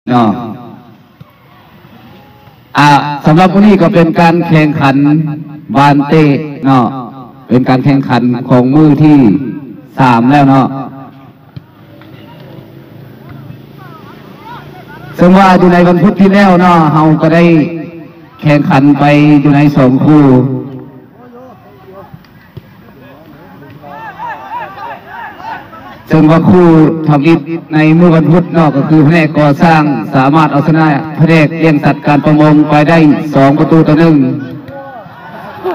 เนาะ อ่ะ สำหรับมื้อนี้ก็เป็นการแข่งขันบานเตะเนาะ เป็นการแข่งขันของมื้อที่สามแล้วเนาะ ซึ่งว่าอยู่ในวันพุธที่แล้วเนาะ เราก็ได้แข่งขันไปอยู่ในสองคู่ ซึ่งว่าคู่ทำอิฐในมื้อวันพุธเนาะ ก็คือพะแนกก่อสร้างสามารถเอาชนะพะแนกเลี้ยงสัตว์การประมงไปได้สองประตูต่อหนึ่ง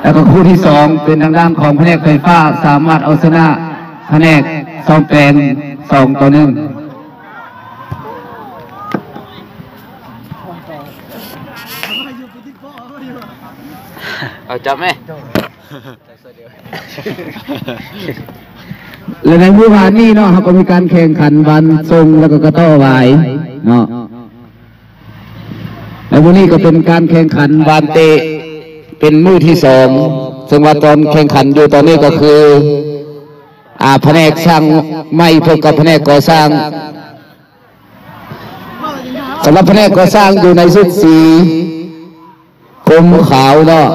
แล้วก็คู่ที่สองเป็นทางด้านของพะแนกไฟฟ้าสามารถเอาชนะพะแนกซ่อมแปลงสองต่อหนึ่ง เอาจับไหม และในมื้อวานนี้เนาะ เราก็มีการแข่งขันบานทรงแล้วก็กระเต้าหวายเนาะ และมื้อนี้ก็เป็นการแข่งขันบานเตะเป็นมื้อที่สอง ซึ่งว่าตอนแข่งขันอยู่ตอนนี้ก็คือ อ่า พะแนกช่างไม้พบกับพะแนกก่อสร้าง สำหรับพะแนกก่อสร้างอยู่ในชุดสีกรมขาวเนาะ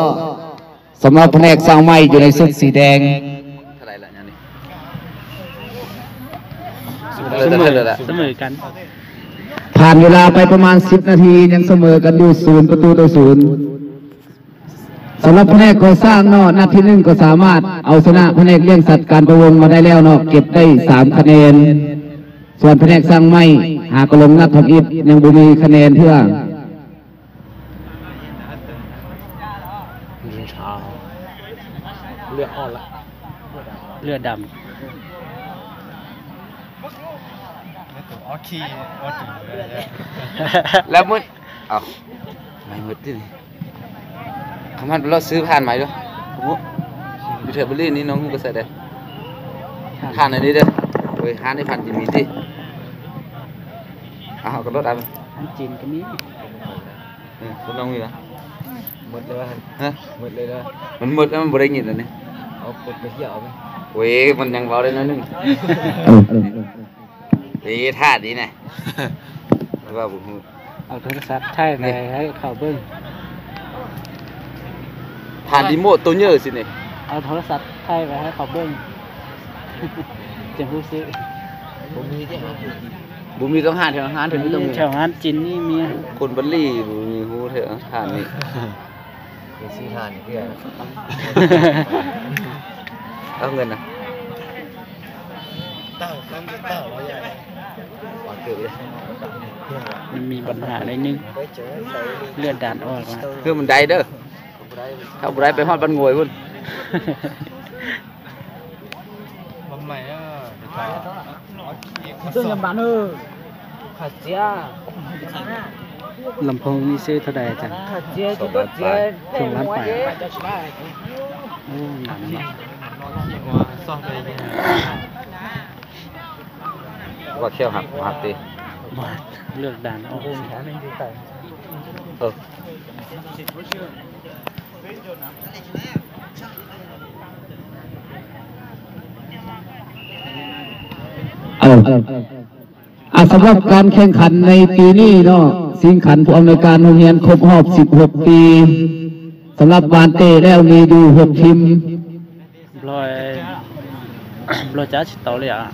สำหรับพะแนกช่างไม้อยู่ในชุดสีแดง เสมอ เสมอกัน ผ่านเวลาไปประมาณสิบนาทียังเสมอกันอยู่ศูนย์ประตูต่อศูนย์ สำหรับพะแนกก่อสร้างเนาะ นัดที่หนึ่งก็สามารถเอาชนะพะแนกเลี้ยงสัตว์การประมงมาได้แล้วเนาะ เก็บได้สามคะแนน ส่วนพะแนกช่างไม้หากลงนัดทำอิฐยังบ่มีคะแนนเทื่อ เลือดออกละ เลือดดำ แล้วมึง เอ้า ไม่หมดที่นี่ คำพันไปลองซื้อถ่านใหม่ดู ผมอยู่แถวบุรีนี่น้องก็ใส่ได้ ถ่านอันนี้เด้อ เว้ย ห้านนี่ถ่านจีนมีที่ เอาก็ลดเอา อันจีนก็มี เออ ลดลงมีปะ หมดเลยวะ ฮะ หมดเลยนะ มันหมดแล้วมันบ่ได้ยินแล้วนี่ เอากดไปเที่ยวไหม เว้ย มันยังเบาได้น้อยหนึง เอ้ย ถ่านดีนะ ว่าผม เอาโทรศัพท์ถ่ายไปให้เขาเบิ่ง ถ่านดีโมดตัวเยอะสิเนี่ย เอาโทรศัพท์ถ่ายไปให้เขาเบิ่ง จะรู้สึก บ่มีที่หา บ่มีต้องหาแถวห้าง แถวนี้ต้องมี แถวห้างจีนนี่มี คนบัลลี่บ่มีฮู้แถวห้างนี่ ไปซื้อถ่านอีกเพื่อน เอาเงินนะ มันมีปัญหาหน่อยนึง เลือดด่านออกละ เพื่อมันได้เด้อ ถ้าบ่ได้ไปฮอดบ้านงวยพุ่น ลำโพงนี่ซื้อเท่าใดอาจารย์ สองล้านปลาย โอ้ หนามเนาะ ว่าแข้วหักหักตี บ่า เลือกด่านออก เออ เออ อ่ะ สำหรับการแข่งขันในปีนี้เนาะ สิงขันผู้อำนวยการโรงเรียนครบรอบสิบหกปี สำหรับบานเตะแล้วมีอยู่หกทีม Nplog, Nplog cab tsis tau li as.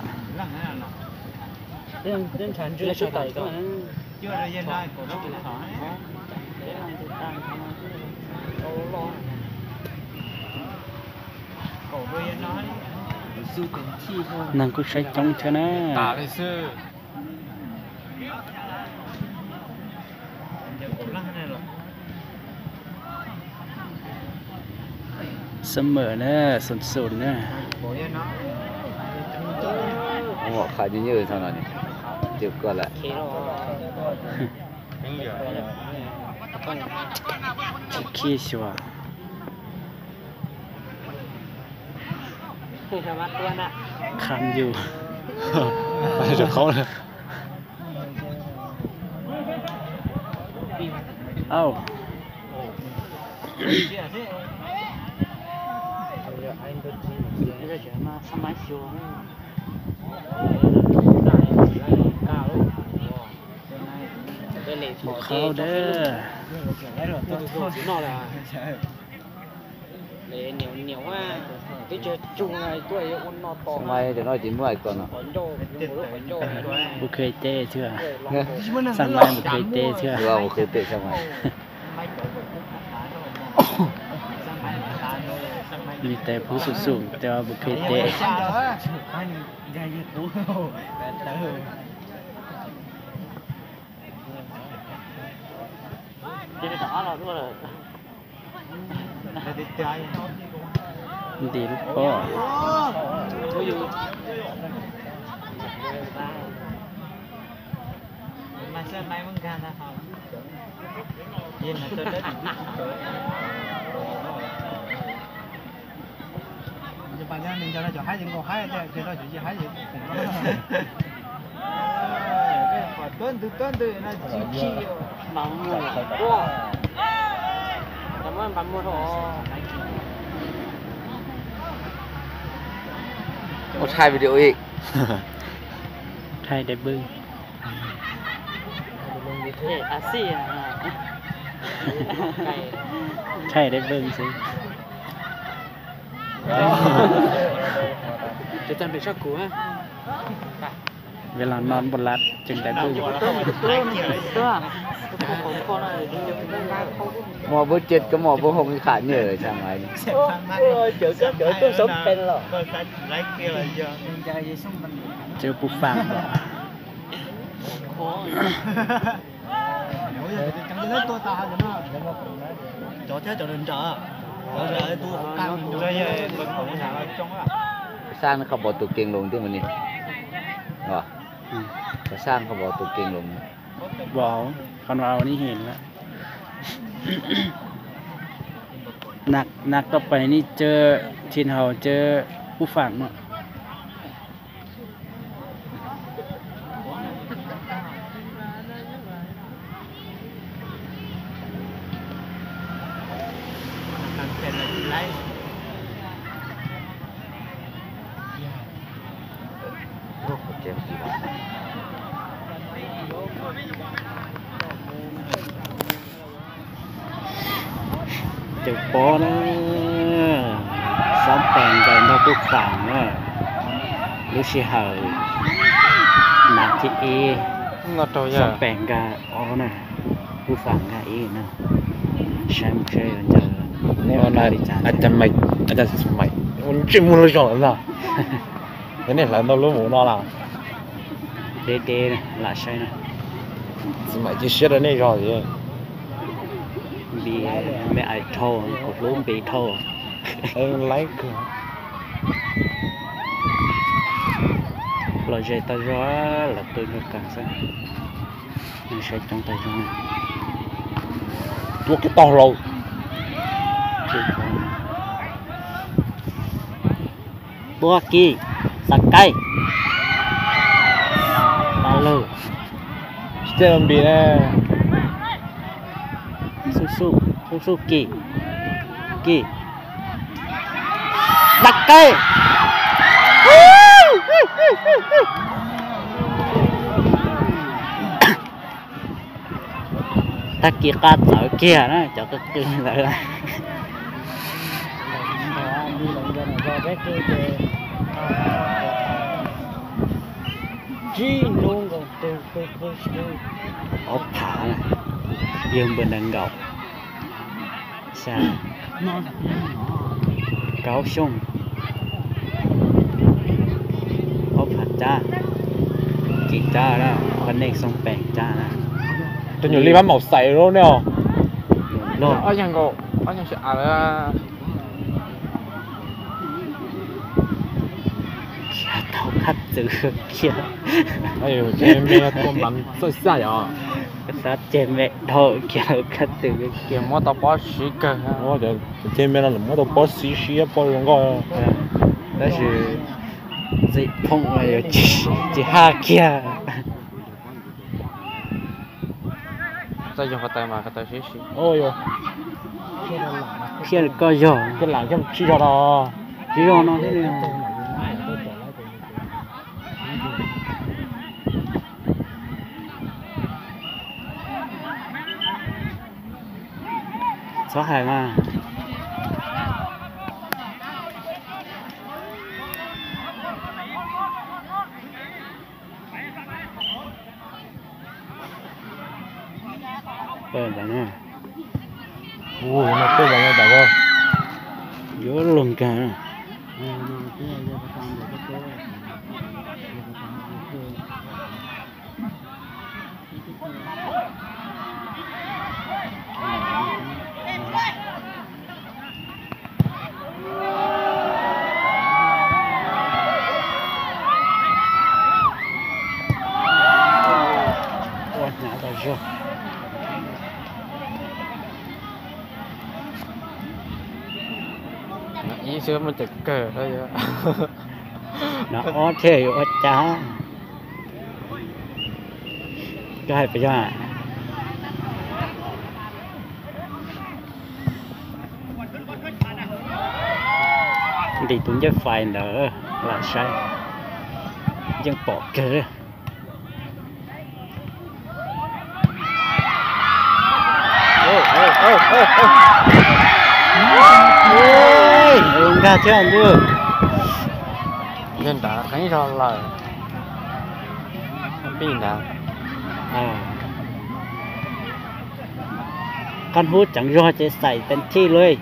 Neeg kuj saib coob thiab na. Xab mawm na, xum xum na. Ua qhov nyuj nyuj thaum no ces koj lawm. Khib khib xyuas. Kham yus. Au. Mus qhau dab. Xab Maiv cov no ces muab ais ko no. Mus khwv teb xwb. Xab Maiv mus khwv teb xwb. Mus khwv teb Xab Maiv. Nws tes pub xum xum tes mus khwv teb. Nti lub pob. Ua thaij video ib. Thaij dab pwg. Thaij dab pwg xwb. Vim los no npau lab tseem dab pwg. Muaj pub ceb koj muaj pub hoo ib qham niaj Xab Maiv. Cov pub faam. Xab koj pom tus kees loos thiab mas ni. Xab koj pom tus kees loos. Vau, qhov no ua nib heem lawm. Nag koj pais nib cawv thin haus cawv pub faam no. Cov pob na, Xab Pes nkawd nrog Pub Faam na, lub sij hawm nag thib ib, Xab Pes nkag ob na, Pub Faam nkag ib na, saib mus saib yuav ncaws li cas. Tsis muaj lub zog lawm ntag, nej hlawv ntau lub mus no las. Deb deb lam saib na. Tsis mam cia siab rau nej zog li. Npis me ais dhau, kuv hlub npis dhau. Laib kawg. Los ze tau zog, los tu zog kawg xwb. Saib coob tau zog. Tuaj kiag tau hlau. Tuaj kiag, xav kaij. Pab lug. Tsis tej los npis na. Xub xub, xub xub kis, kis. Xav kaij. Tag kis qab txawv kiag na cov qw qw ntawd. Ob phav, yawg npawg nees nkaum, xya, kaub xyooj, ob phav cab, kis cab na, phav neej xoo peem cab na. Tus nyuam li mab maum xais lub ne os. Ob yag nkaus, ob yag sawv av lawm. Tau khab txwv kiag. Ces me tua mas txawj xaj yom. Xav ces me dhau kiag khab txwv kiag. Muab tau pob siv kawg. Ces me no lawm muab tau pob siv siab pob zoo nkauj. Tab sis txim phooj yuav tsis haj kiag. Txawj yog ko taw mas ko taw siab siab. Thiaj li koj yog. Koj lam coj tsis zog no. Tsis zog no thiab li. Txhob hais mas. Peb ntawd na. Ua no peb ntawd no tas ko. Yuav luag nkag. Ua hnyav tas zog. Ib xwb muaj cawm kawg. No ob thiaj yuav ua cas. Koj hais puas yog? Ntim tus ncej fais ntawd lam saib, yeej pom kawg. Nkag thiab ntuj. Yog nrad qeeb zog lawm. Pij ntawd. Qab hnub ceev zog ces xais tes thij luj.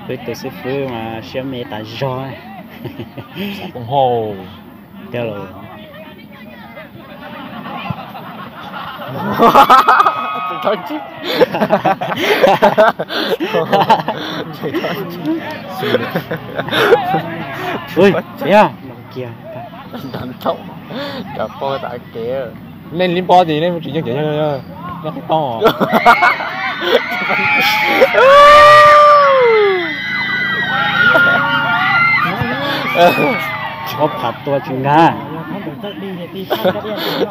Peb tus xib fwb mas siab me tas zog. Tiag los. Ui, yog no kiag. Cov pog tas kev. Nej li npo ces nej mus tsis yeej kev, nej qhib tau. Ob phav tua tsis nkag.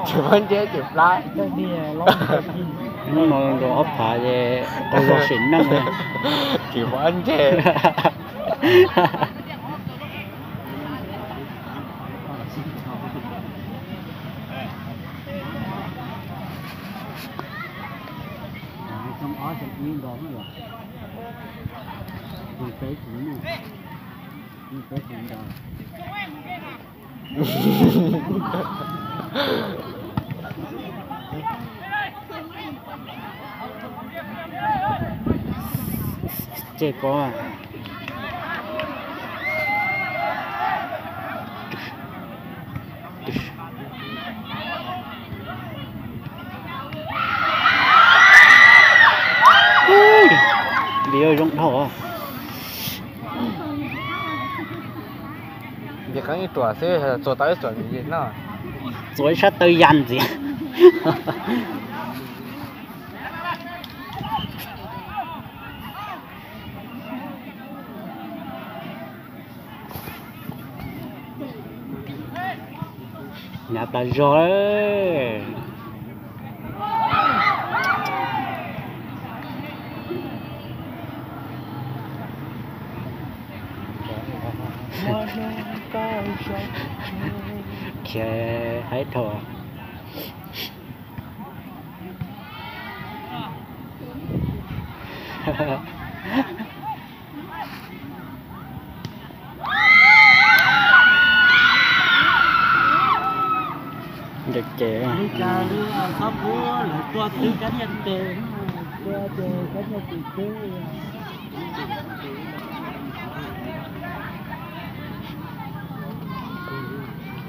Tsis muab ntseb tsis plab. Hnub no rau ob phav ces tau zog sim neej. Tsis muab ntseb. Ces ko li zoo dhau. Nce qeeb ib ruam xwb txuas tau ib xuam nws no. Txuas ib sab taw yas ntxiv. Hnyav tas zog. Khiav haib dhau. Nce ces.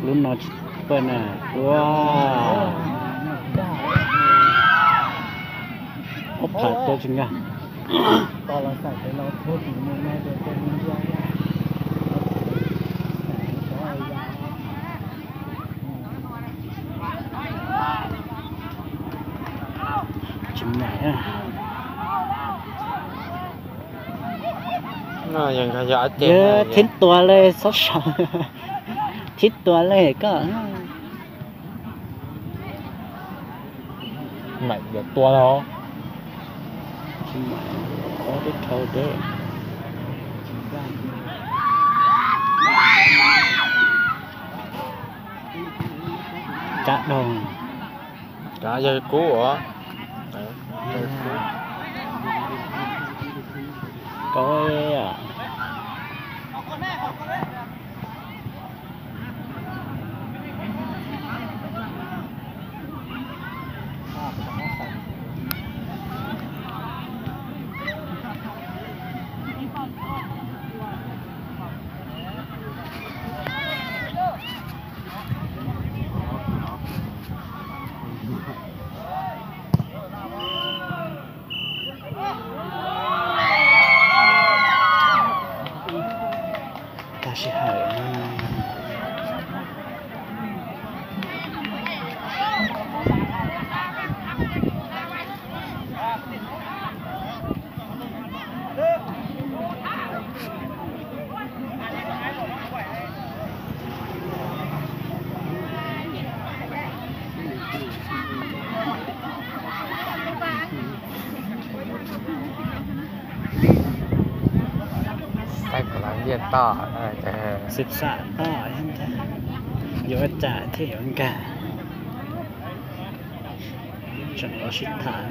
Lub no tsis pawj na. Ua, ob phav tua tsis nkag. Tsis mam. Thib tuas le, txhob sau. Thib tuas le koj. Maim yuav tua no. Tsis maim, qhov twb dhau deb. Kav doog. Kav yawg kub os. Kav. Tag sij hawm. Xib xam toj, yuav tsam thiaj yuav nkag. Tseem los sib tham.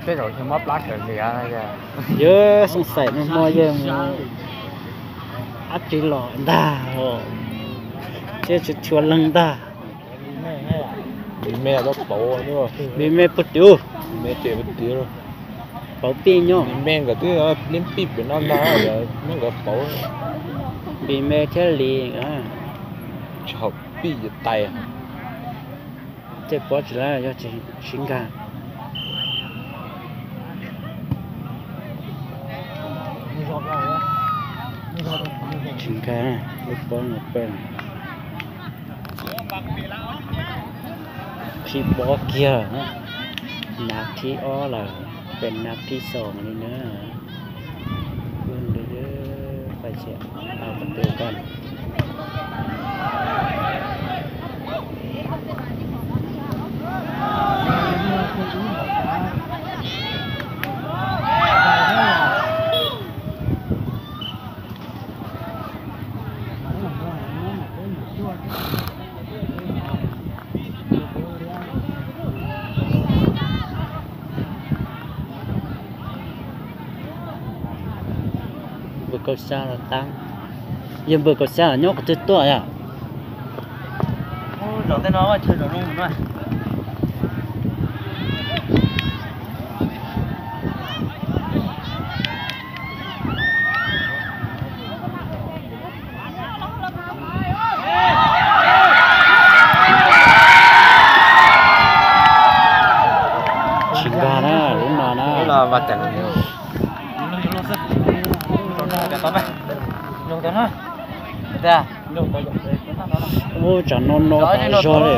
Tej zaum yog mob plab kawg li. Yog xoo xaim no hmo yog mus ab tsi los ntag, thiab tsis tshua leeg ntag. Li me tau pauv, li me puag tim, me ces puag tim, pauv pij nyob. Li me nkawd twb liab pij pem no ntag, muab nkawd pauv. Li me thiab li, tsis haum pij tais. Tej pob tsis laib yog tsis nkag. Tsis nkag, lub pob no peb. Qhib pob kiag, nab thib ob lawm, pem nab thib xoom li na. Npawg Kaub Xab los tab, yog npawg Kaub Xab los nyob qhov twg tuaj yom? Tsis nkag na, lub no na. Ub, tsam no no tas zog li.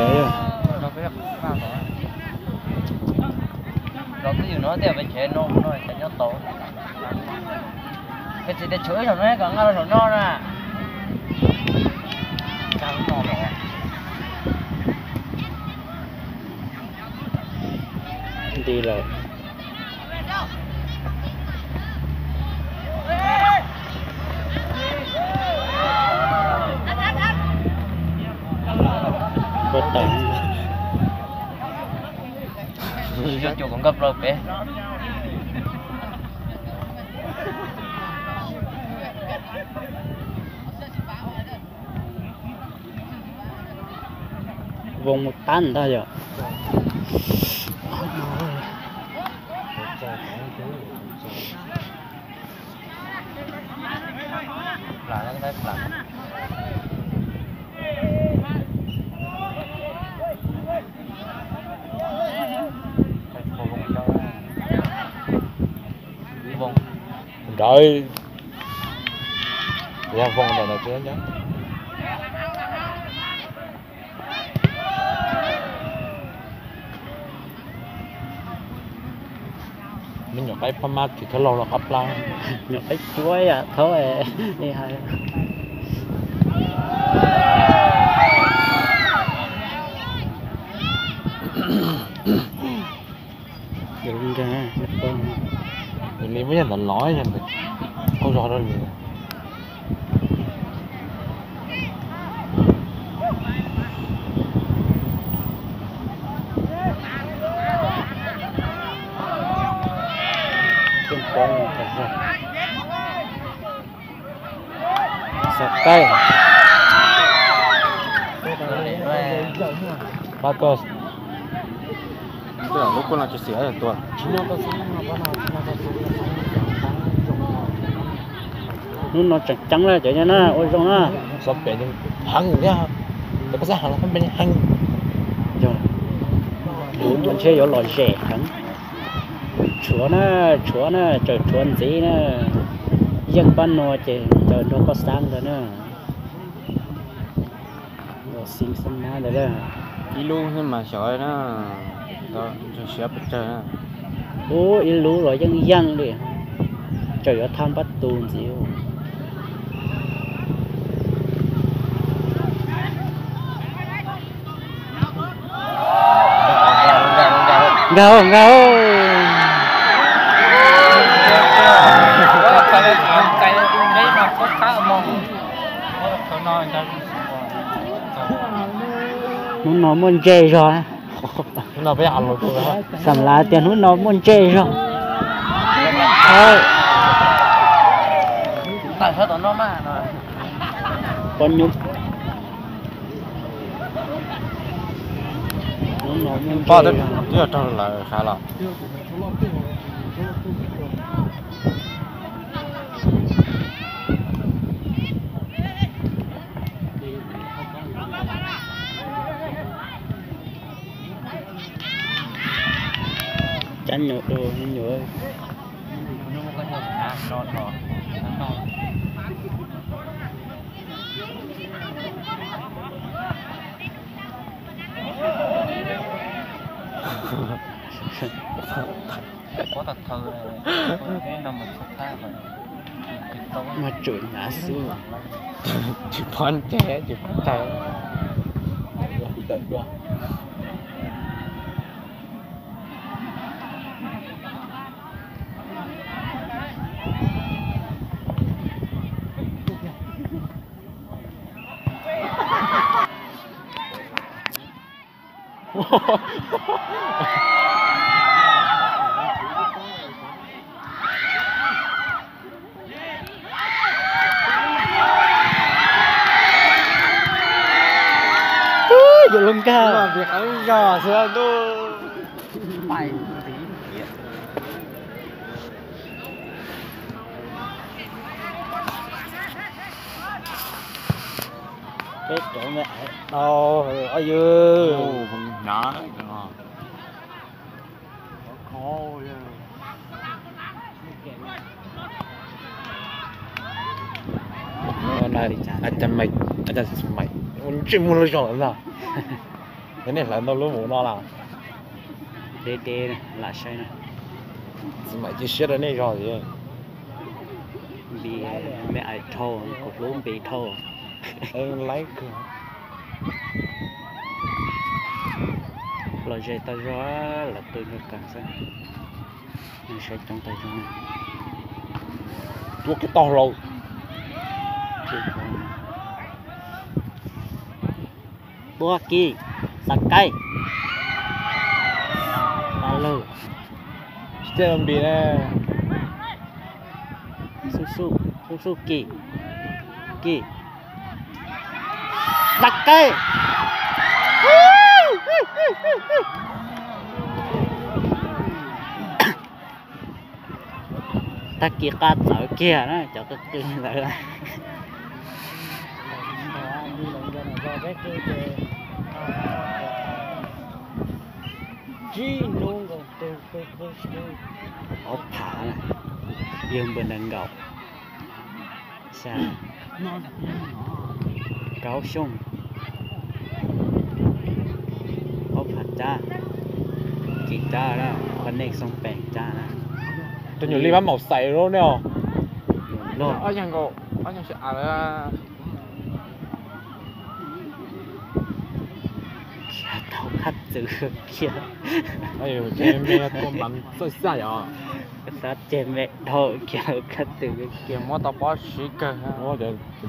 Nti lawm. Ua tau. Cov nkaj plaws pem. Voo mus tab ntag yom. Nrawd, yog voo ntawm no tsis nyob. Nyuam qaib pab mab tim thawj laug los qab plab. Nyuam qaib cuab yam thaub li hais. Li muaj yam ntawd los yog ntawd qaug zog rau li. Xav qaib. Pab tuaj. Lub kuj no tsis xiam tua. Hnub no tseem ceeb na cov nyob na, ua zoo na. Xov pem heev thiab, cov pab xab heev los pab pem heev. Yog, kuv ntshe yuav lom zem heev. Tshuav na, tshuav na, tseem tshuav ntxiv na. Yeej pab no ces ncaws nrog pab xab ntawd na. Los xib xab mab ntawd na. Ib lub xwb mas xyov na, siab pes tsawg na. Ub, ib lub los yeej yeej li, tseem yuav thaj npab tus ntxiv. Nkag, nkag. Hnub no muaj ntse zog. Xam lav tias hnub no muaj ntse zog. Poj nyuj. Hnub no muaj ntse zog. Twb yog raug lawv sav los. Cab nyuam, nyuam. Mas tsum hnav xwb. Tsis pom ntse, tsis pom tawv. Yuav luag nkag. Mas vim qeeb zog xwb ntuj. Peb cov me aiv tau, ov yw. Ua no li cas? Ua ntsej muag lub zog lawm ntag. Yog nej hlawv ntau lub mus no las. Deb deb lam saib na. Txiv Maim cia siab rau nej zog li. Npis me ais dhau, kuv hlub Npis dhau. Laib kawg. Los ze tau zog, lawv qw zog kawg xwb. Saib coob tau zog. Tuaj kiag tau hlau. Tuaj kiag, xav kaij. Pab lug. Tsis txawj Npis na. Xub xub, xub xub kis, kis. Xav kaij. Tag kis qab txawv kiag na cov qw qw ntawd. Ob phav, yawg npawg nees nkaum, xya, kaum xyoo, ob phav cab, kis cab na, phav neej xoo peem cab na. Tus nyuam li mab maum xais lub ne os. Ob yog nkaus, ob yog si a lawm. Khiav tau khab txwv kiag. Ces me tuaj mas txawj xaj yom. Xav ces me dhau kiag khab txwv kiag. Muab tau pob siv kawg.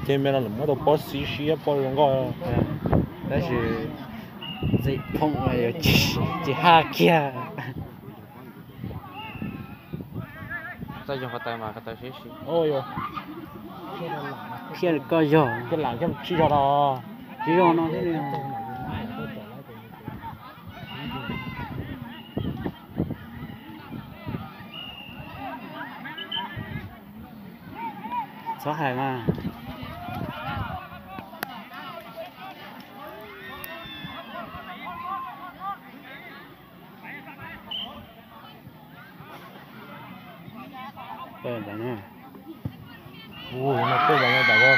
Ces me no lawm muab tau pob siv siab pob zoo nkauj. Tab sis txiv phooj yuav tsis haj kiag. Txawj yog ko taw mas ko taw siab siab. Thiaj li koj yog. Thiaj lam thiaj tsis zog no. Tsis zog no thiab li. Txhob hais mas. Peb ntawd na. Ua no peb ntawd na,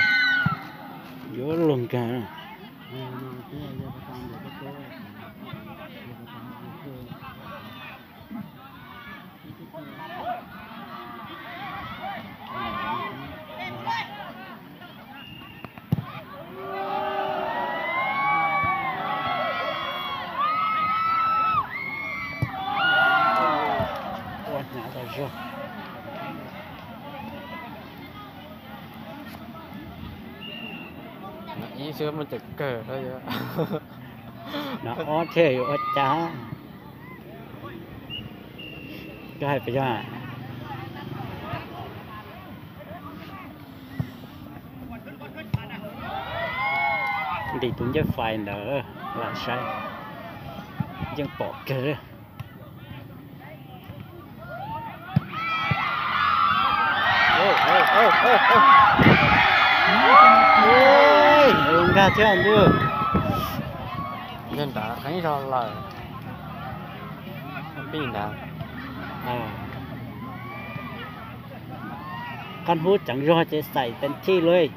yuav luag nkag. Ua hnyav tas zog. Ib xwb muaj cawm kawg. No ob thiaj yuav ua cas. Koj hais puas yog? Ntim tus ncej fais ntawd lam saib, yeej pom kawg. Nkag thiab ntuj. Yog nrad qeeb zog lawm. Pij nrad. Qab hub ceev zog ces xais tes thij luj.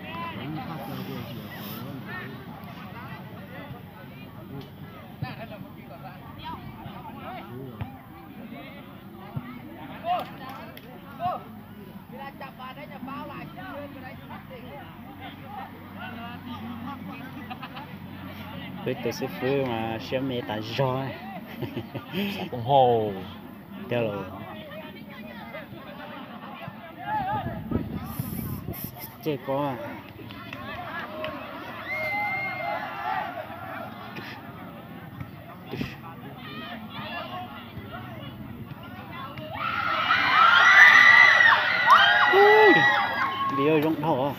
Peb tus xib fwb mas siab me tas zog. Tiag los. Ces ko Li zoo dhau.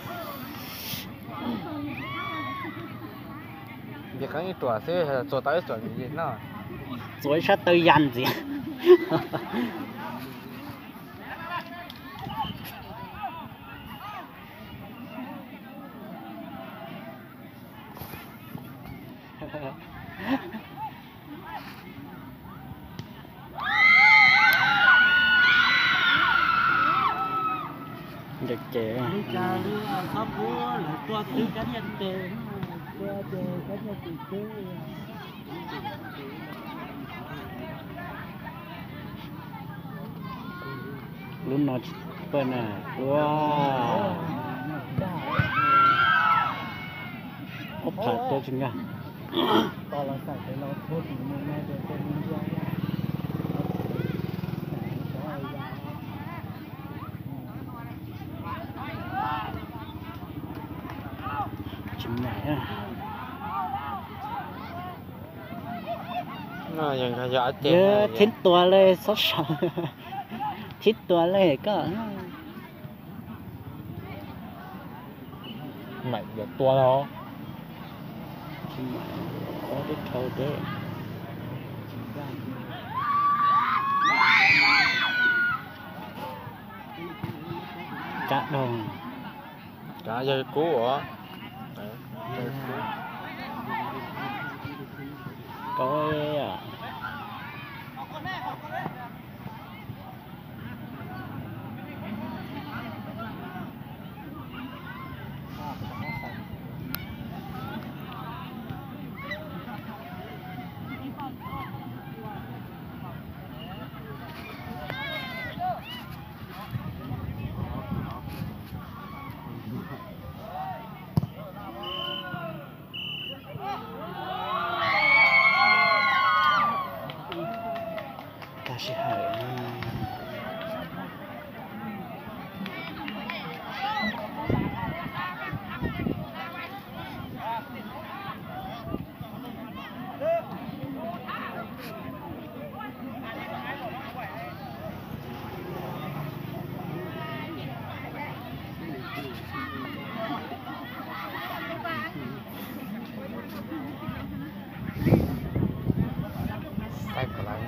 Ces qeeb ib ruam xwb txuas tau ib ruam no. Txuas ib sab taw yas ntxiv. Ntawm ces lub no tsis pawj na. Ua, ob phav tua tsis nkag. Tsis maim. Thib tuas le, txhob sau. Thib tuas le koj. Maim yuav tua no. Tsis maim, ua tib dhau deb. Kav dhau. Kav yawg kub os. Kau.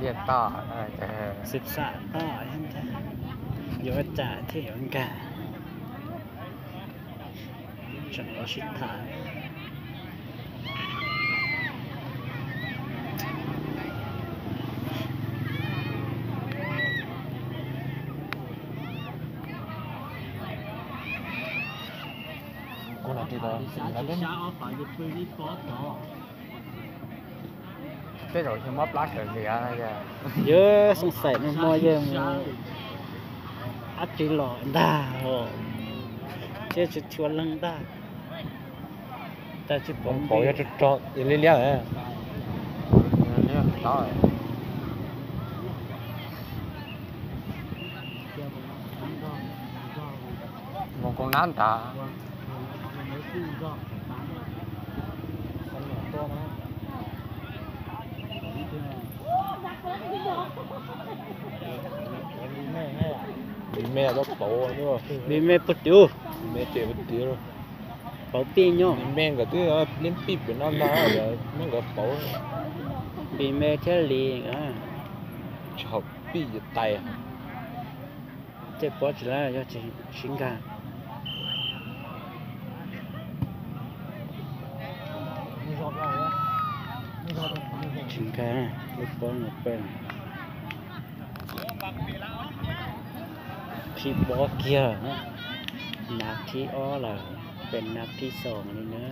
Xib xam toj, yuav ua cas thiaj yuav nkag. Tseem los sib tham. Tej zaum yog mob plab sawv liav. Yog xoo xaim no mo yog mus ab tsi los ntag, thiab tsis tshua leej ntag. Tsis pom, yog rog rog li liab. Mus koom nab nrad. Li me tau pauv, li me puag tim, me ces puag tim. Pauv pij nyob. Li me nkawd twb liab pij pem no ntag, me nkawd pauv. Li me thiab li, tsis haum pij yuav tais. Tej pob tsis laib yog tsis nkag. Tsis nkag, lub pob no pem. Qhib pob kiag, nab qhib ob lawm, pem nab qhib xoom li na.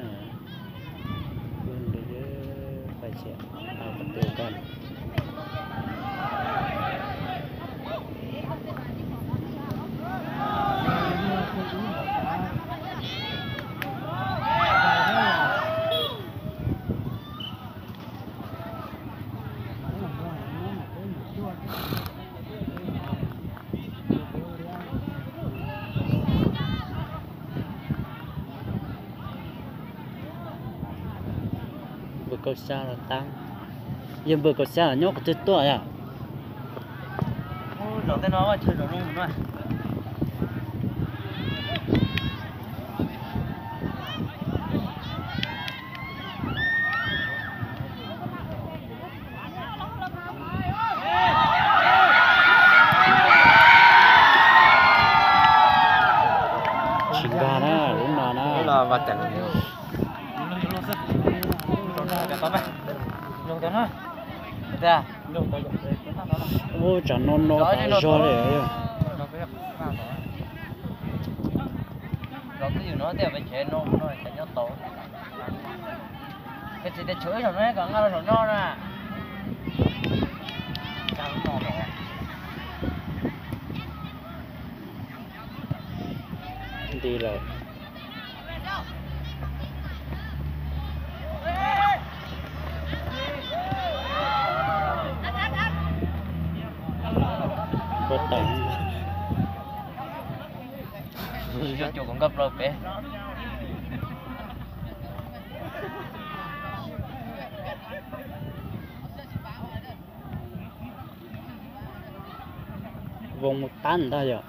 Npawg Kaub Xyab los tab, yog npawg Kaub Xyab los nyob qhov twg tuaj yom? Zaum tej no ua chaw zaum zoo no. Tsis nkag na, lub no na. Ub, tsam no no tas zog li. Nti lawm. Puag ta, cua kuv nkag plaws pem. Voo mus tab ntag yom.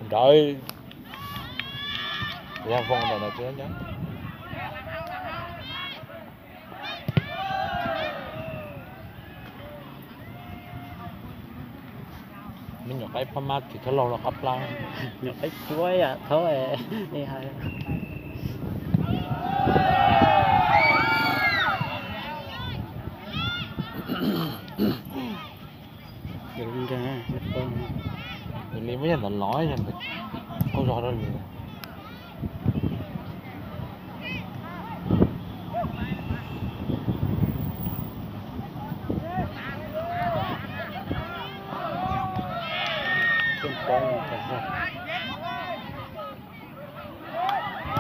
Nrawd, yog voo ntawm no tsis nyob. Me nyuam qaib phab mab tim thawj laug los qab plab. Nyuam qaib cuab yam thaub li hais. Li muab yam ntawd los yog ntawd qaug zog rau li.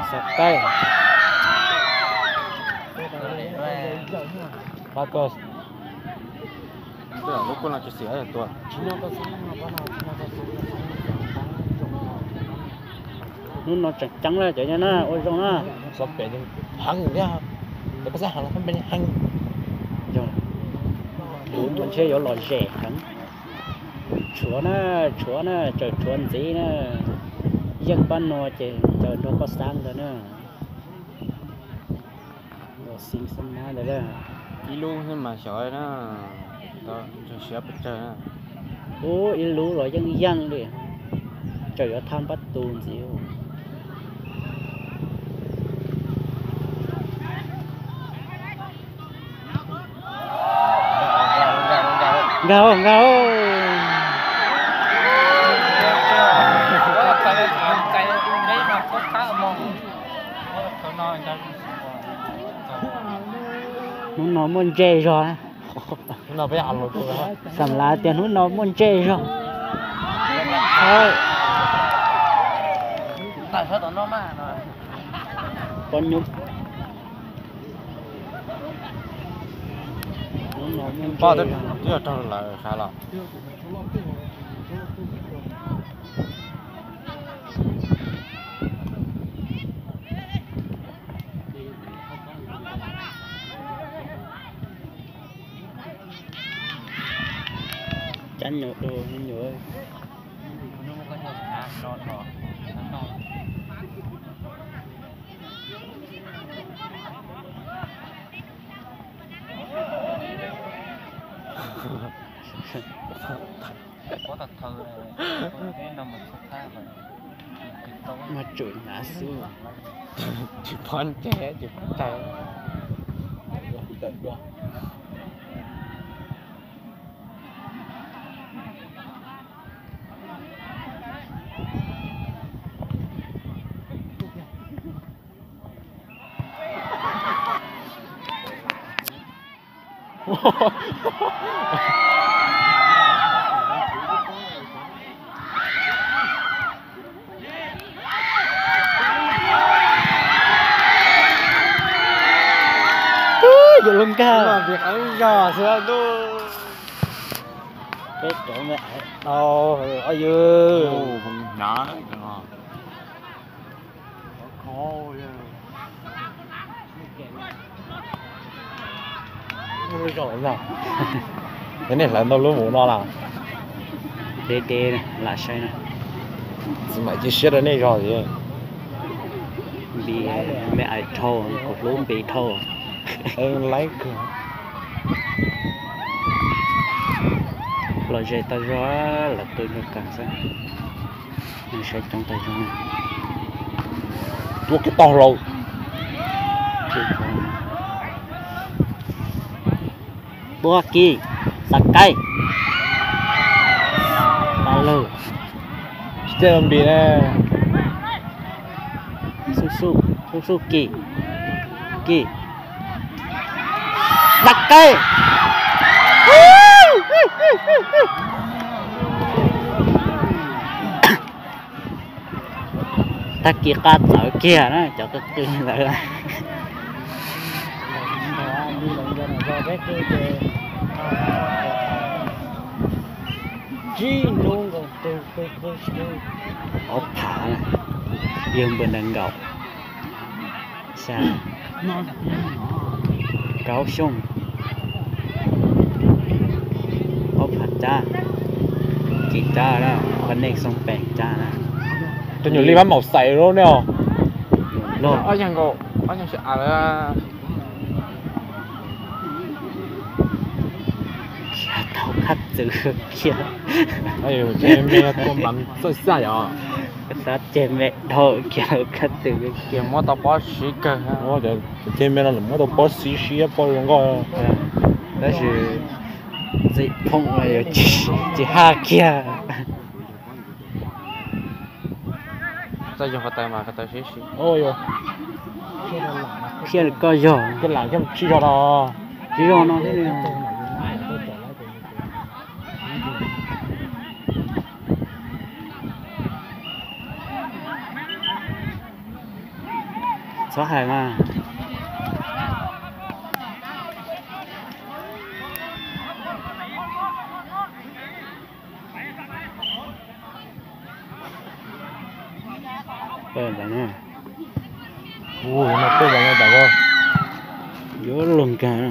Xav taij. Pab tuaj. Lub kuj no tsis xim tuaj. Hnub no tseem ceeb na cov nyob na, ua zoo na. Xov pem heev thiab, peb xav heev los xov pem heev. Yog, kuv tus ntshe yuav lom zem heev. Tshuav na, tshuav na, tseem tshuav ntxiv na. Yeej pab nuav ces ncaws nrog koj xab ntawd na. Los xib xab mab ntawd na. Ib lub xwb mas xyov na, tau ntsag siab pes tsawg na. Ub, ib lub los yeej yeej li, tseem yuav thaj npab tus ntxiv. Nkag, nkag. Hnub no muaj ntse zog. Xam lav tias hnub no muaj ntse zog. Poj nyuj. Hnub no muaj ntse zog. Twb yog raug lawv sav los. Cab nyuam dua nyuam. Mas tsum hnav xwb. Tsis pom ntseg, tsis pom ntseg. Yuav luag nkag. Peb cov me aiv tau, o yw. Cov nej hlawv ntau lub mus no las. Deb deb lam saib na. Txiv mam cia siab rau nej zog. Npis me ais dhau, kuv hlub npis dhau. Laib kawg. Los ze tau zog, lawv qw zog kawg xwb. Saib coob tau zog. Tuaj kiag tau hlau. Tuaj kiag, xav kaib. Pab lawg. Tsis tej npis na. Xub xub, xub xub kis, kis. Xav kaib. Tag kis qab txawv kiag na cov qw qw ntawd. Ob phav, yawg npawg nees nkaum, xya, kaum xyoo, ob phav cab, kis cab na, pab nej xoo peem cab na. Tus nyuam li mab maum xais lub ne os. Ob yag nkaus, ob yag sib av lawm. Tau khab txwv kiag. Ces me tua mam txawj xaj yom. Xav ces me dhau kiag khab txwv kiag. Muab tau pob siv kawg. Ces me no lawm muab tau pob siv siab pob zoo nkauj. Tab sis txim phooj tsis haj kiag. Txawj yog ko taw mas ko taw sib sib. Thiaj li koj yog. Koj lam thiaj tsis zog no. Tsis zog no thiab li. Txhob hais mas. Pawg ntawd na. Ua no pawg ntawd no tas ko. Yuav luag nkag na.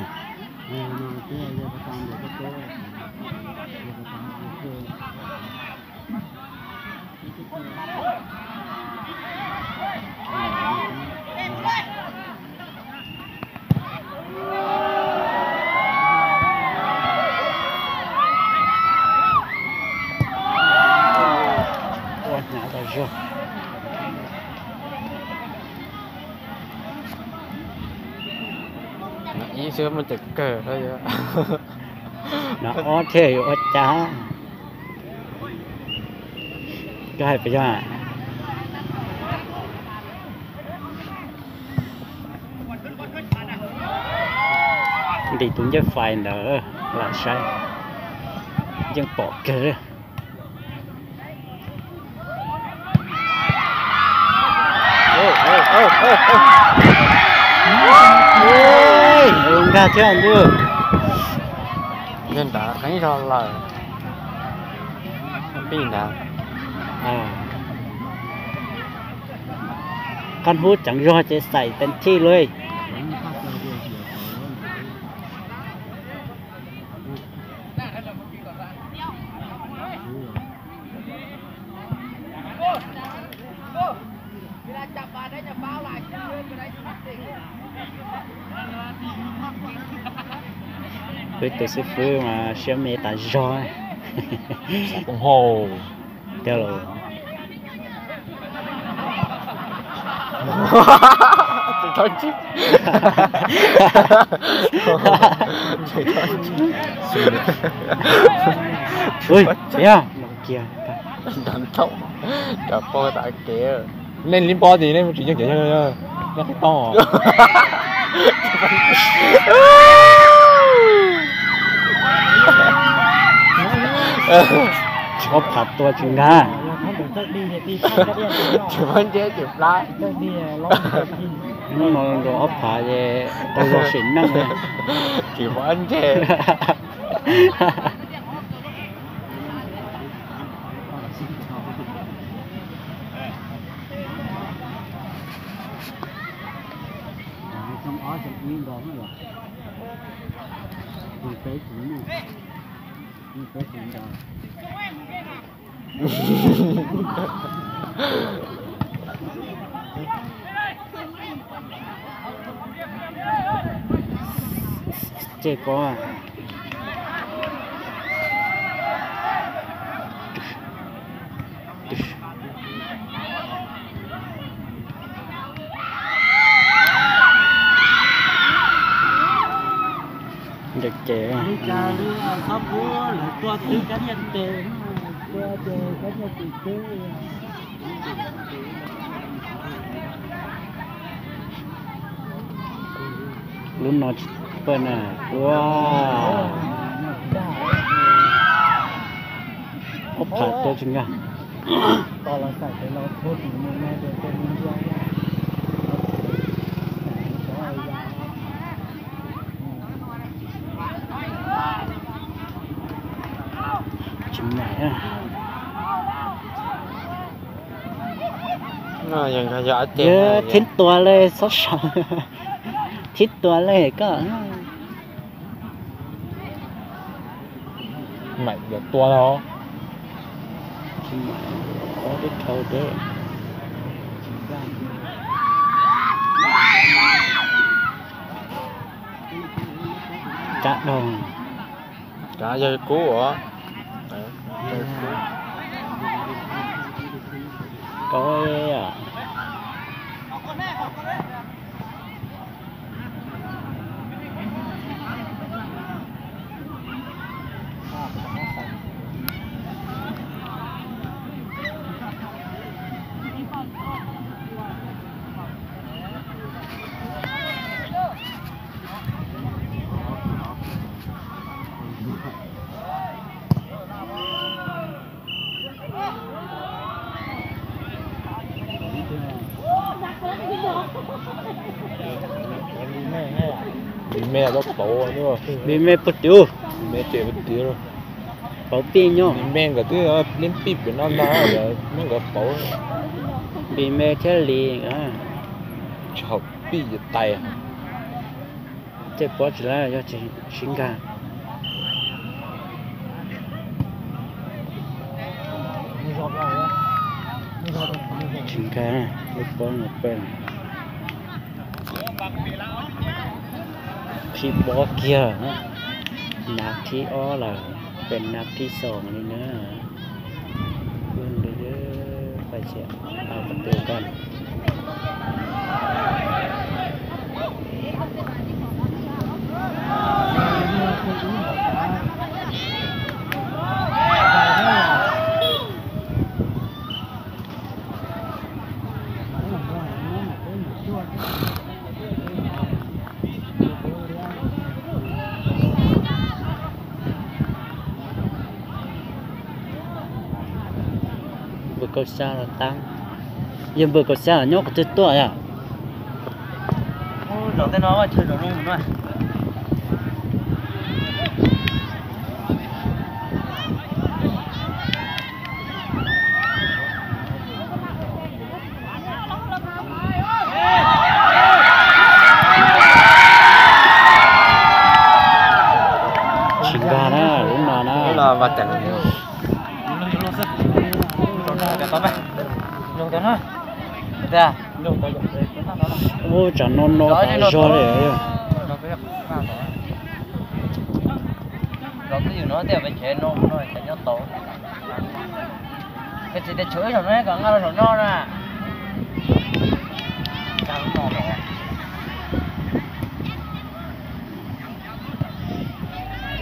Ua hnyav tas zog. Ib xwb muaj cawm kawg. No ob thiaj yuav ua cas. Koj hais puas yog? Ntim tus ncej fais ntawd lam saib, yeej pom kawg. Nkag thiab ntuj. Yog nrad qeeb zog lawm. Pij ntawd. Qab hnub ceev zog ces xais teem thij luj. Peb tus xib fwb mas siab me tas zog. Tiag los. Ui, yog kiag. Cov poj tas kev. Nej li npog ces nej mus tsis yeej kev, nej qhib tau. Ob phav tua tsis nkag. Tsis muaj ntsej tsis plab. Hnub no rau ob phav ces tau zog sim neej. Tsis muaj ntsej. Ces ko ntawm ces lub no tsis pawj na. Ua ob phav tua tsis nkag. Tsis mam. Thib tua le, xob sau. Thib tua le koj. Mam yuav tua no. Tsis mam, ob tib dhau deb. Kav dhau. Kav yog kub os. Kub. Bi me tau tau, bi me puag tim, bi me ces puag tim. Pauv pij nyob. Lis me nkawd twb liab pij pem no ntag, muab nkawd pauv. Lis me thiab Lis, tsis haum pij tais. Tej pob tsis laib yog tsis nkag. Tsis nkag, lub pob no peb. Qhib pob kiag, nab thib ob lawm, peb nab thib xoom li na. Pais tsiam, au qhov twg koj. Npawg Kaub Xyab los tab, yog npawg Kaub Xyab los nyob qhov twg tuaj yom? Zaum tej no chaw zaum zoo no. Tsis nkag na, lub no na. Ub, tsam no no tas zog li.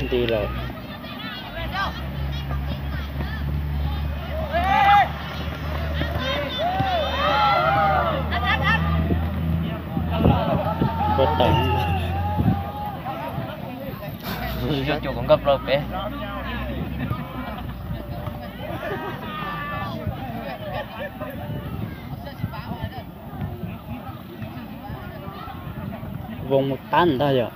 Nti lawm. Ua teem. Yuav cuag kuv nkauj plaws pem. Voos mus tab ntag yom.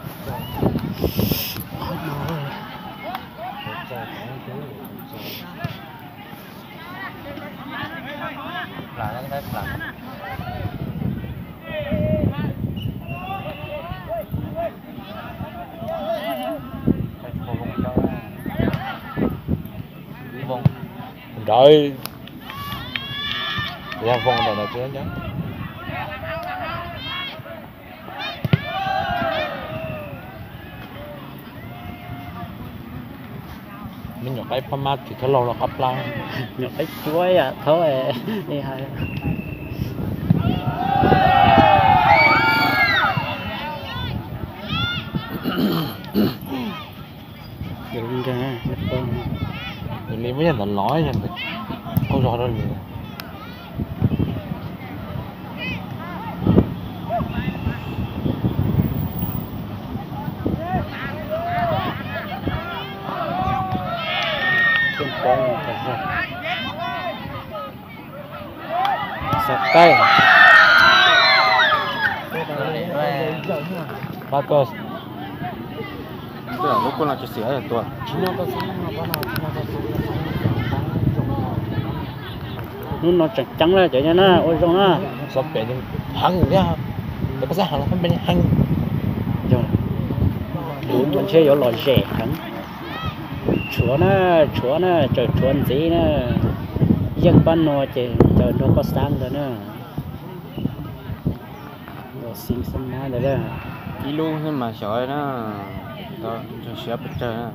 Nrawd, yog voos ntawm no tsis nyob. Me nyuam qaib phab mab tis thawj laug los qab plab. Nyuam qaib cuab yam thaub li hais. Li muab yog ntawd los yog ntawd qaug zog rau li. Xav taij. Marcus. Lub kuj no tsis xim tua. Hnub no tseem ceeb na cov nyob na, ua zoo na. Xov pem heev thiab, cov pab xab heev los pab pem heev. Yog, kuv ntshe yuav lom zem heev. Tshuav na, tshuav na, tseem tshuav ntxiv na. Yeej pab no ces ncaws nrog koj xab ntawd na. Los xim xab mab ntawd na. Ib lub xwb mas xyov na, siav pes tsawg na.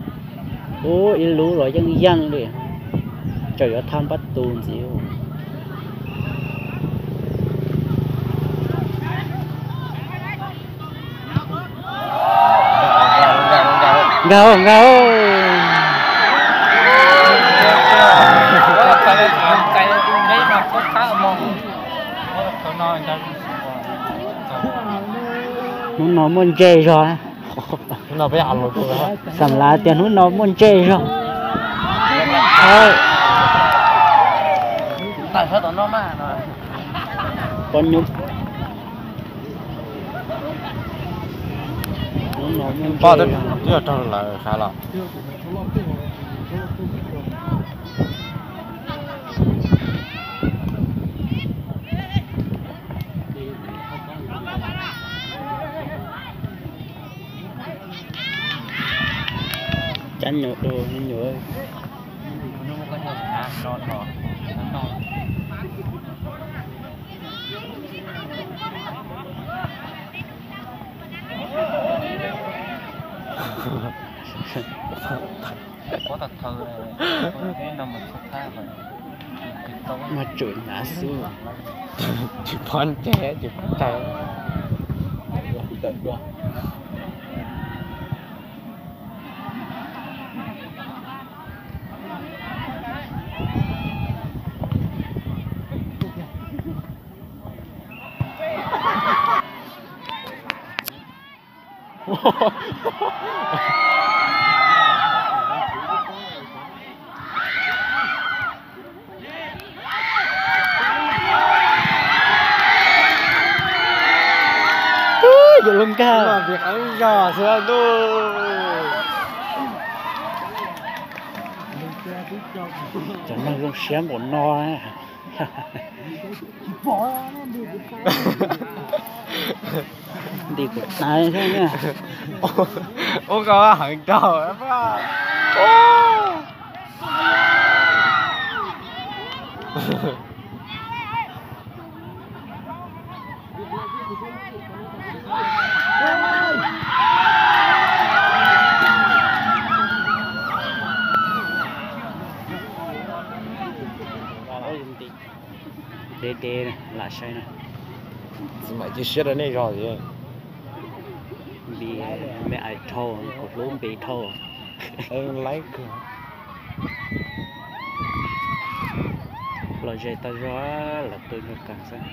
Ub, ib lub los yeej yeej li, tseem yuav thaj npab tus ntxiv. Nkag, nkag. Hnub no muaj ntsej zog. Xam lav tias hnub no muaj ntsej zog. Pob nyuj. Hnub no muaj ntsej zog. Twb yog raug lawv sav los. Cab nyuam dua nyuam. Mas tsum hnav xwb. Tsis pom ntsej tsis pom taw. Yuav luag nkag. Cov neeg zoo siab npaum no. Nti kuv tais thiab na. Ua koj heev rau. Deb deb lam saib na. Txiv mam cia siab rau nej zog. Npis me ais dhau, kuv hlub npis dhau. Laib kawg. Los ze tau zog, lawv qw nrog kawg xwb.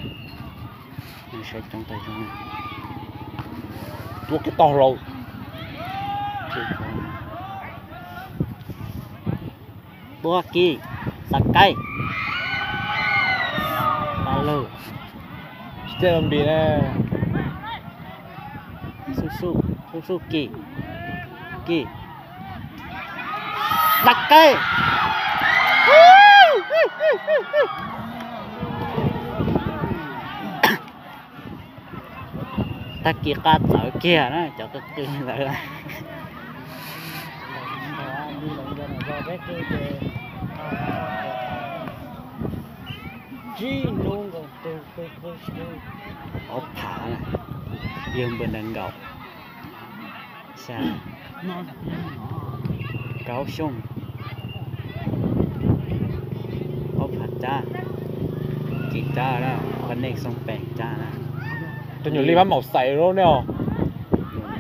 Saib coob tau zog. Tuav kiag tau hlau. Tuav kiag, xav kaij. Tau lawm. Tsis tej npis na. Xub xub, xub xub kiag. Kiag. Xav kaij. Tag kis qab txawv kiag na cov qw qw ntawd. Ob phav, yawg npawg nees nkaum, xya, kaub xyooj, ob phav cab, kis cab na, phav neej xoo pem cab na. Tus nyuam li pab maum xais lub ne os.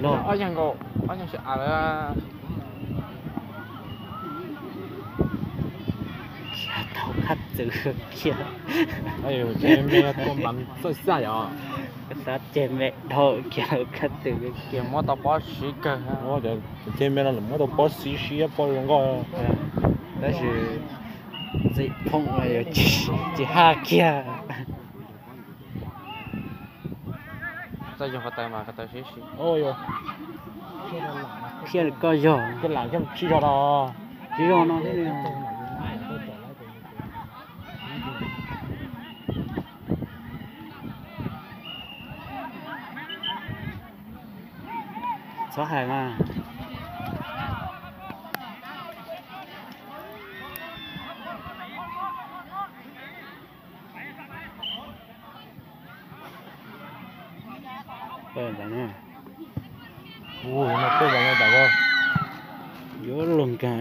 Ob yag nkaus, ob yag sib av lawm. Tau khab txwv kiag. Ceg me tuaj mas txawj xaj yom. Tab ceg me dhau kiag khab txwv kiag. Muab tau pob siv kawg. Ceg me no lawm muab tau pob siv siab pob zoo nkauj. Tab sis txim phooj yuav tsis haj kiag. Txawj yog ko taw mas ko taw sib sib. Thiaj li koj yog. Koj lam thiaj tsis zog no. Tsis zog no thiab li. Txhob hais mas. Ua ntawd na. Ua no tuaj los no tas. Yuav luag nkag.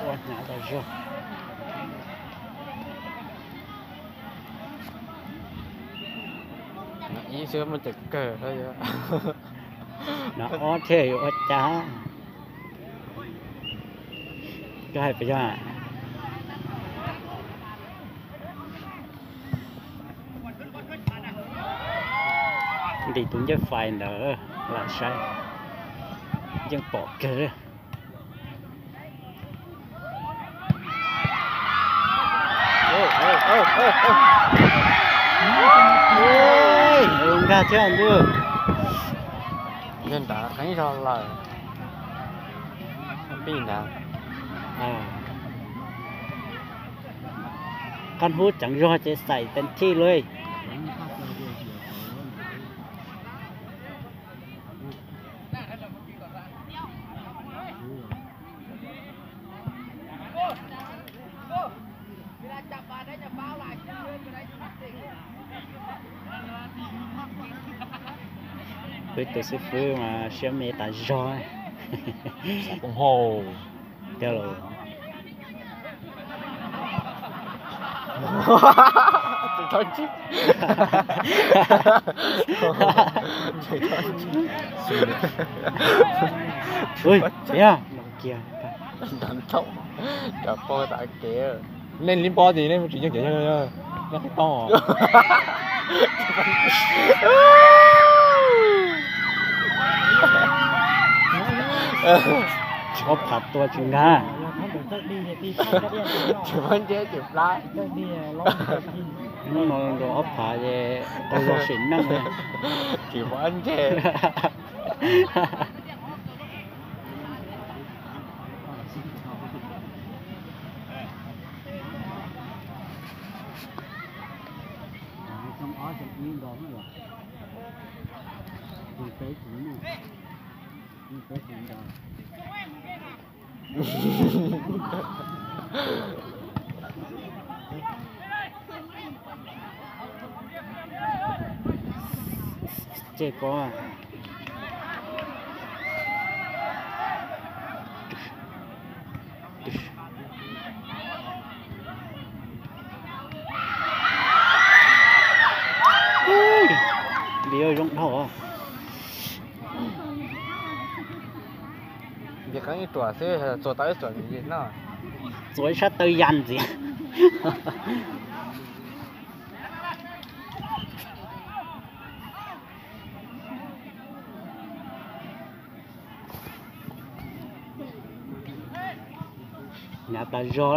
Ua hnyav tas zog. Ib xwb muaj cov kawg. No ob thiaj yuav ua cas. Koj hais puas yog? Li tus ncej fais ntawd lam saib, yeej pom kawg li. Nkag thiab ntuj. Yog nrad qeeb zog lawm. Pij nrad. Qab hnub tseem zog ces xais tes thij luj. Peb tus xib fwb mas siab me tas zog. Xav poob hau. Tiag los. Ui, kiag. Cov pog tas kev. Nej li npog ces nej mus tsis yeej kev, nej qhib toj. Ob phav tua tsis nkag. Tsis muaj ntsej tsis plab. Hnub no nrog ob phav ces qaug zog sim neej. Tsis muaj ntsej. Ces ko li zoo dhau. Ces qeeb ib ruam xwb, txuas tau ib ruam no. Txuas ib sab taw yas ntxiv. Hnav tas zog.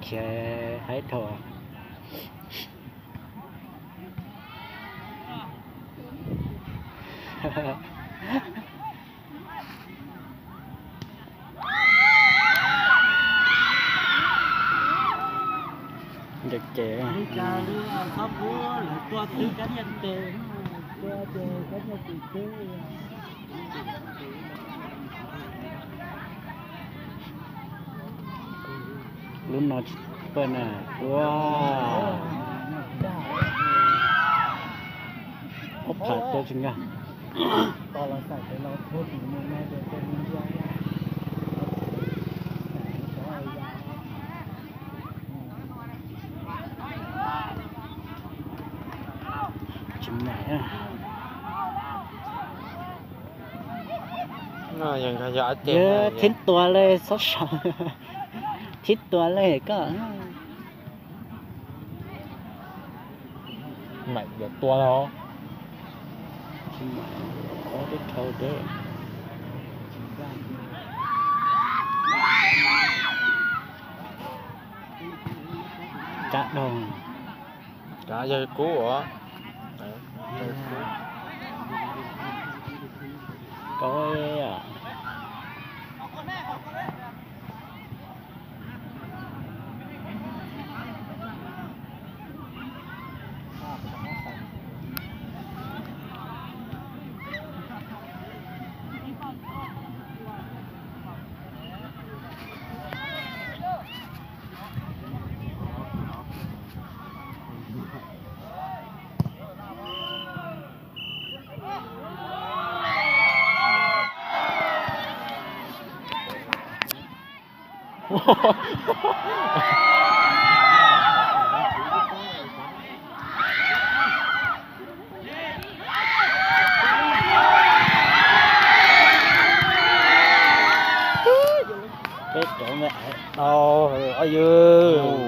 Khiav haib dhau. Ntawm ces lub no tsis pawj na. Ua, ob phav tua tsis nkag. Tsis mam. Yog thib tua lawm, txhob sau. Thib tua lawm koj. Mam yuav tua no. Tsis mam, qhov twb dhau deb. Kav dhau. Kav yawg kub os. Kau.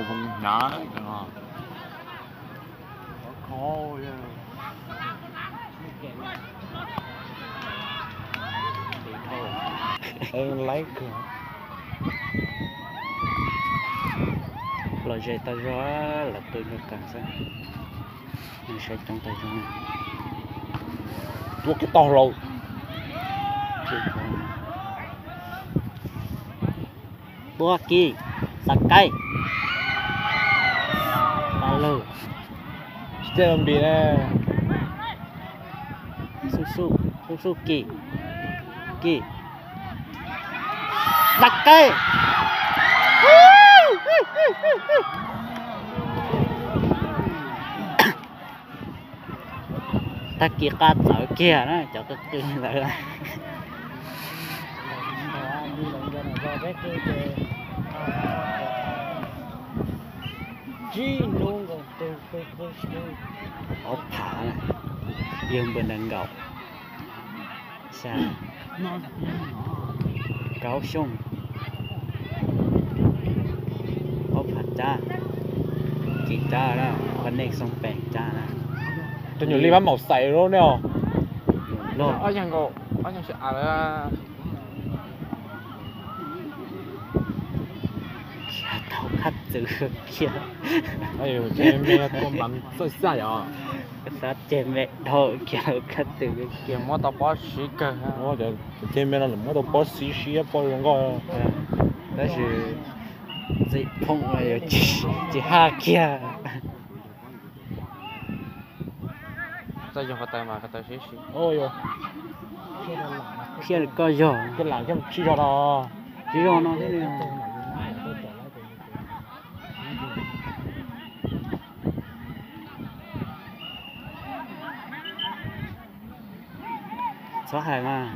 Hnyav. Laib kawg. Los ze tau zog, lawv qw nrog kag xwb. Saib coob tau zog. Tuaj kiag tau hlau. Tuaj kiag, xav kaij. Pab lawg. Xub xub, xub xub kis, kis. Xav kaij. Tag kis qab txawv kiag na cov qw qw ntawd. Ob phav, yawg npawg nees nkaum, xya, kaub xyooj, ob phav cab, kis cab na, pab neej xoo peem cab na. Tus nyuam li mab maum xais lub ne os. Ob yag nkaus, ob yag sib av lawm. Khiav tau khab txwv kiag. Txawj xaj yom. Xav ceg me dhau khiav khab txwv kiag, muab tau pob siv kawg. Ceg me no lawm muab tau pob siv siab pob zoo nkauj. Tab sis txim phoom yuav tsis haj kiag. Txawj yog ko taw mas ko taw siab siab. Thiaj li koj yog, thiaj lam thiaj tsis zog no, tsis zog no thiaj li. Txhob hais mas.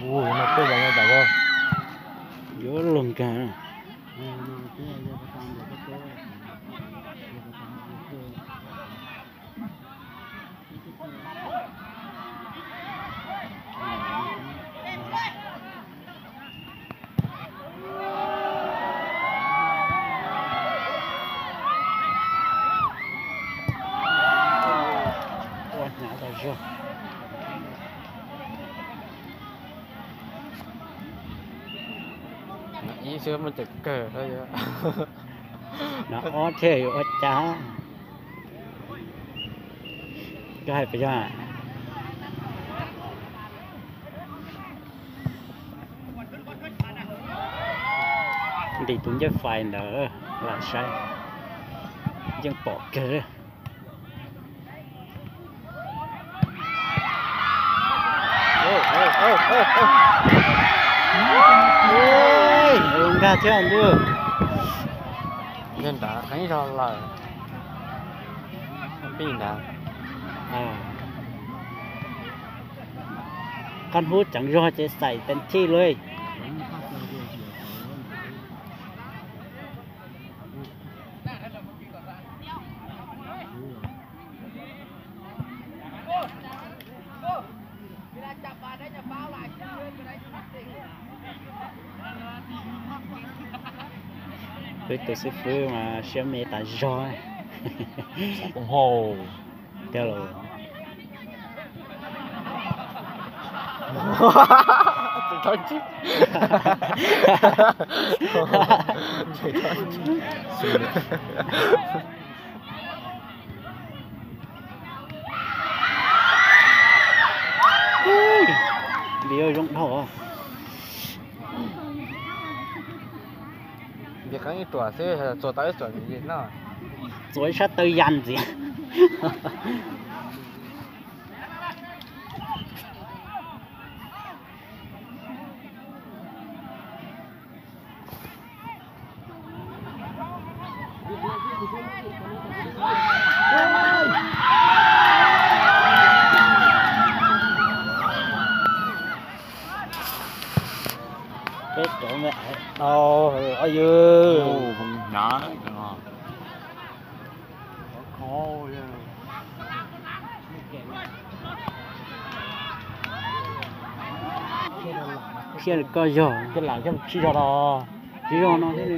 Ua no peb los no tas, yuav luag nkag. Ua hnyav tas zog. Ib xwb muaj cawm kawg. No ob thiaj yuav ua cas. Koj hais puas yog? Ntim tus ncej fais ntawd lam saib, yeej pom kawg. Nkag thiab ntuj. Yog nrad qeeb zog lawm. Pij nrad. Qab hnub tseem zog ces xais tes thij luj. Peb tus xib fwb mas siab me tas zog. Tiag los. Video zoo dhau. Ces qeeb ib tuam xwb txuas tau ib tuam no. Txuas ib sab taw yas ntxiv. Peb cov me tau ob yw. Hnyav. Thiaj li koj yog. Sib zog los, sib zog no thiab li.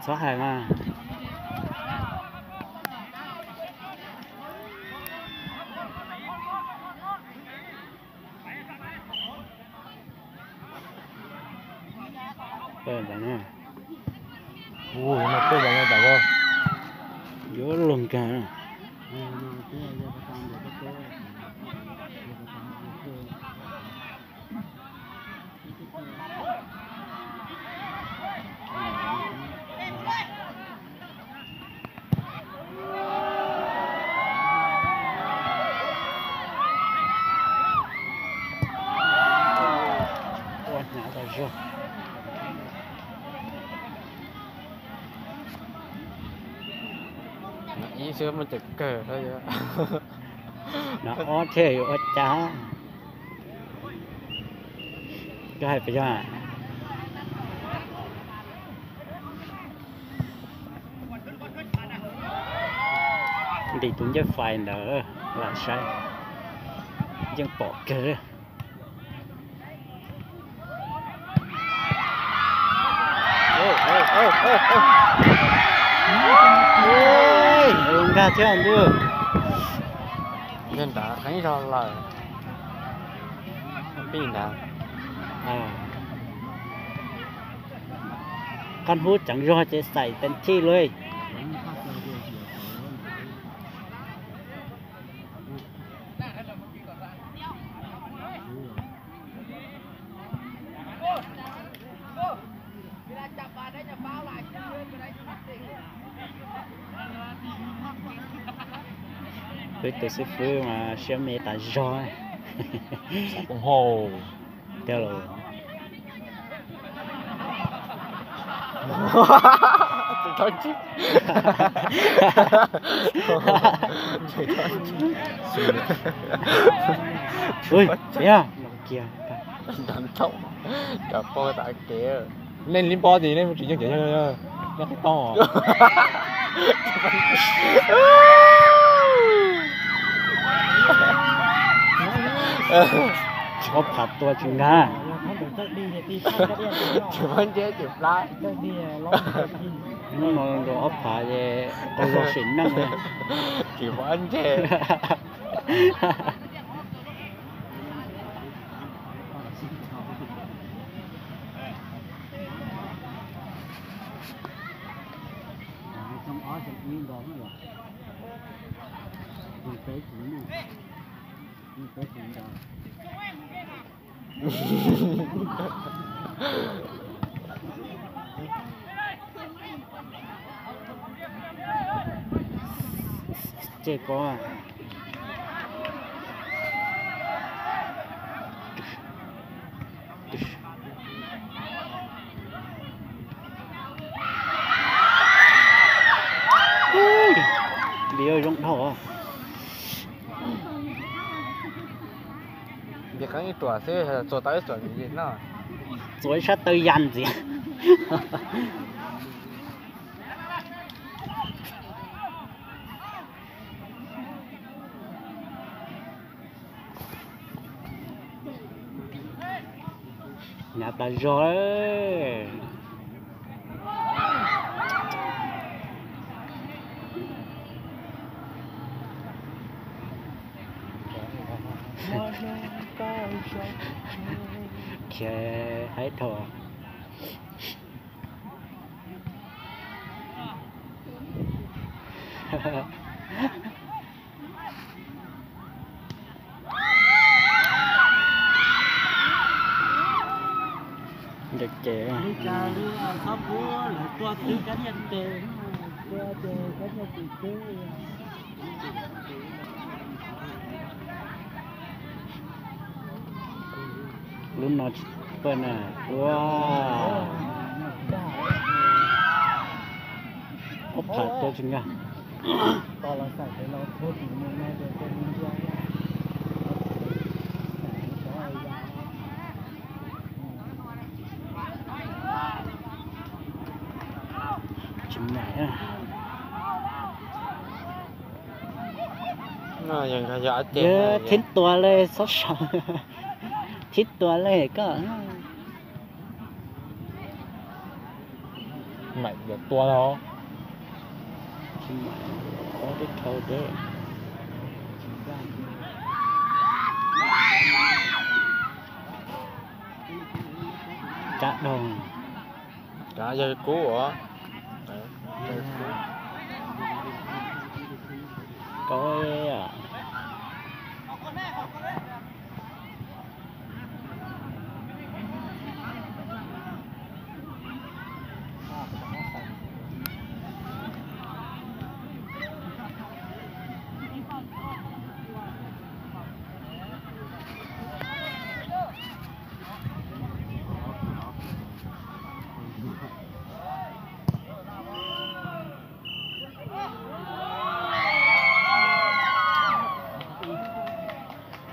Txhob hais mas. Yuav luag kag. Ua hnyav tas zog. Ib xwb muaj cov kawg. No ob thiaj yuav ua cas. Koj hais puas yog? Ntim tus ncej fais ntawd lam saib, yeej pom kawg li. Nkag thiab ntuj. Nrad qeeb zog lawm. Pij ntawd. Qab hub ceev zog ces xais tes thij luj. Peb tus xib fwb mas siab me tas zog. Tiag los. Kiag. Rau pog tas kev. Nej li pog ces nej mus tsis yeej kev, nej qhib tooj. Ob phav tua tsis nkag. Tsis muab ntseb tsis plab. Hnub no rau ob phav ces qaug zog sim neej. Tsis muab ntseb. Ces ko Ntiav zoo dhau. Ntiav qeeb ib tuam xwb, txua tau ib tuam ntiav no. Txua ib sab taw yas ntxiv. Hnyav tas zog. Khiav haib dhau. Ntawm ces lub no tsis pawj na. Ua, ob phav tua tsis nkag. Thib tuas le, txhob sau. Thib tuas le koj. Maiv yuav tua no. Cab doog. Cab yawg kub os. Koj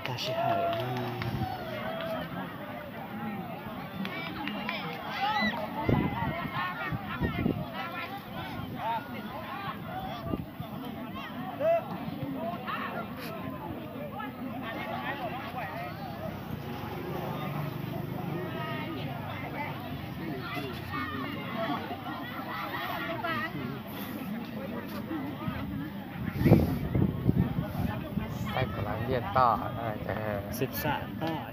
Tag sij hawm. Xib xam toj.